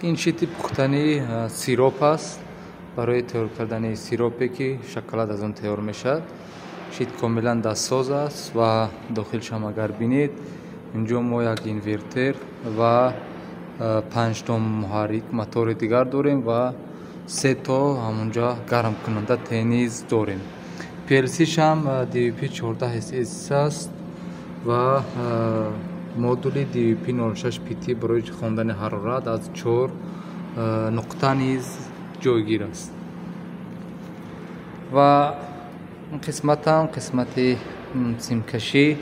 Ин щити пухтани сироп аст барои тайёр кардани сиропе, ки шоколад аз он тайёр мешавад. Щит комилан дастсоз аст ва дохилшам агар бинед, инҷо мо як инвертер ва 5 то муҳаррик мотори дигар дорем ва 3 то ҳамонҷо гармкунанда тенис дорем. PLC-шам DVP14SS аст ва модули DVP06PT барои хондани ҳарорат аз 4 нуқта низ ҷойгир аст. Ва ин қисматам қисмати симкашӣ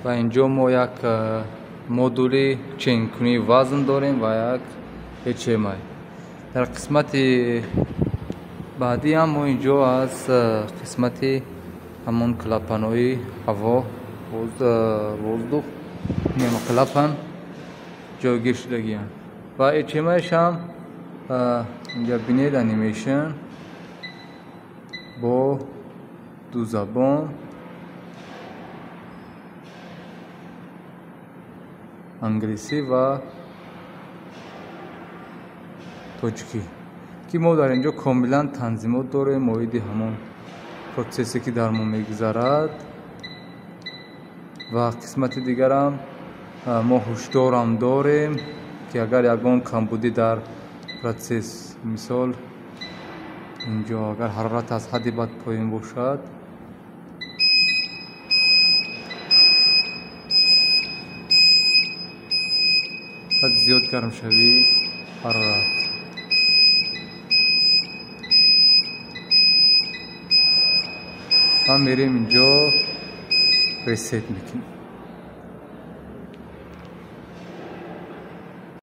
ва инҷо мо як модули ченкунии вазн дорем ва як HMI. Дар қисмати баъдӣ ҳам мо инҷо аз қисмати ҳамон клапанҳои ҳаво, воздух, клапан ҷойгир шудагианд. Ва HMI-ш ҳам инҷа бинед, анимейшн бо ду забон, англисӣ ва тоҷикӣ, ки мо дар инҷо комилан танзимот дорем оиди ҳамон процессе, ки дар мо мегузарад. Ва қисмати дигарам мо ҳушдорам дорем, ки агар ягон камбудӣ дар процесс, мисол инҷо агар ҳарорат аз ҳадди бад поён бошад, баъд зиёд гармшавии ҳарорат. Ва мерем инҷо ресет мекунем.